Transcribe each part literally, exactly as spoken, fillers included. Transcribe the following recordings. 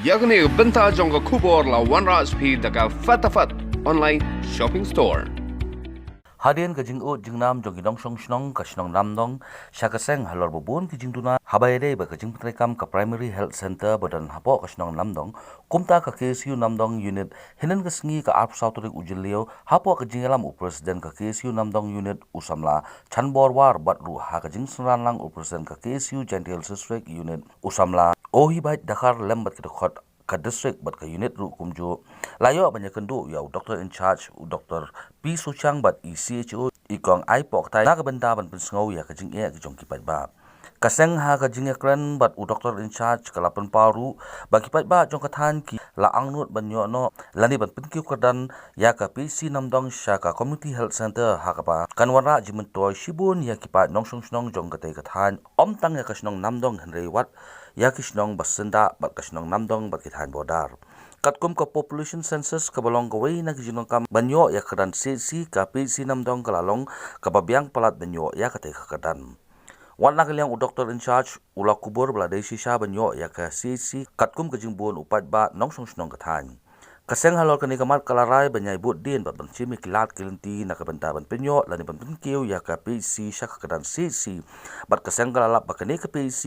Ïa kane ka bynta jong ka khubor la wanrah sha phi da ka Fatafat Online Shopping Store. Hadien ka jingud jingnam jong ki nongshong shnong ka shnong Namdong sha ka seng halor ba bun ki jingduna haba ïadei bad ka jingpyntreikam ka Primary Health Centre ba don hapoh ka shnong Namdong, kumta ka K S U Namdong Unit hynnin ka sngi ka arphew saw tarik u Jylliew hapoh ka jingïalam u President ka K S U Namdong Unit u samla Chanbor War bad ruh ha ka jingsynran lang u President ka K S U Jaintia Hills District Unit u samla Ohibait Dkhar lem bad ki dkhot ka district bad ka unit ruh kumjuh, la ïoh ban ïakynduh ïa u Doctor in charge u Doctor P Suchang bad i C H O i Kong Aipohktai na ka bynta ban pynsngew ïa ka jingeh jong ki paidbah. Ka seng ha ka jingïakren bad u Doctor in charge ka la pynpaw ruh ba ki paidbah jong ka thaiñ ki la angnud ban ïoh noh lane ban pynkiew kyrdan ïa ka P H C Namdong sha ka Community Health Centre ha kaba kan wanrah jingmyntoi shibun ïa ki paid nongshong shnong jong katei ka thaiñ, ym tang ïa ka shnong Namdong hynrei wat ïa ki shnong ba syndah bad ka shnong Namdong bad ki thaiñ border. Katkum ka population census kaba long kawei na ki jingdonkam ban ïoh ïa ka kyrdan C H C, ka P H C Namdong ka la long kaba biang palat ban ïoh ïa katei ka kyrdan. Wat na ka liang u Doctor in charge u la kubur ba la dei shisha ban ïoh ïa ka C H C katkum ka jingbun u paidbah nongshong shnong ka thaiñ. Ka seng halor kane ka mat ka la rai ban ïai bud dien bad ban shim ïa ki lad ki lynti na ka bynta ban pynïoh lane ban pynkiew ïa ka P H C sha ka kyrdan C H C. Bad ka seng ka la lap ba kane ka P H C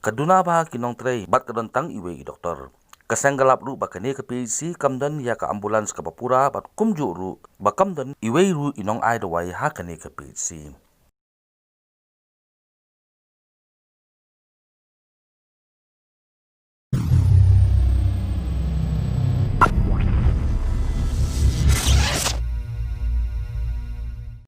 ka duna bha ki nongtrei bad ka don tang iwei i doctor. Ka seng ka lap ruh ba kane ka P H C kam don ïa ka ambulance kaba pura bad kumjuh ruh ba kam don iwei ruh i nongai dawai ha kane ka P H C.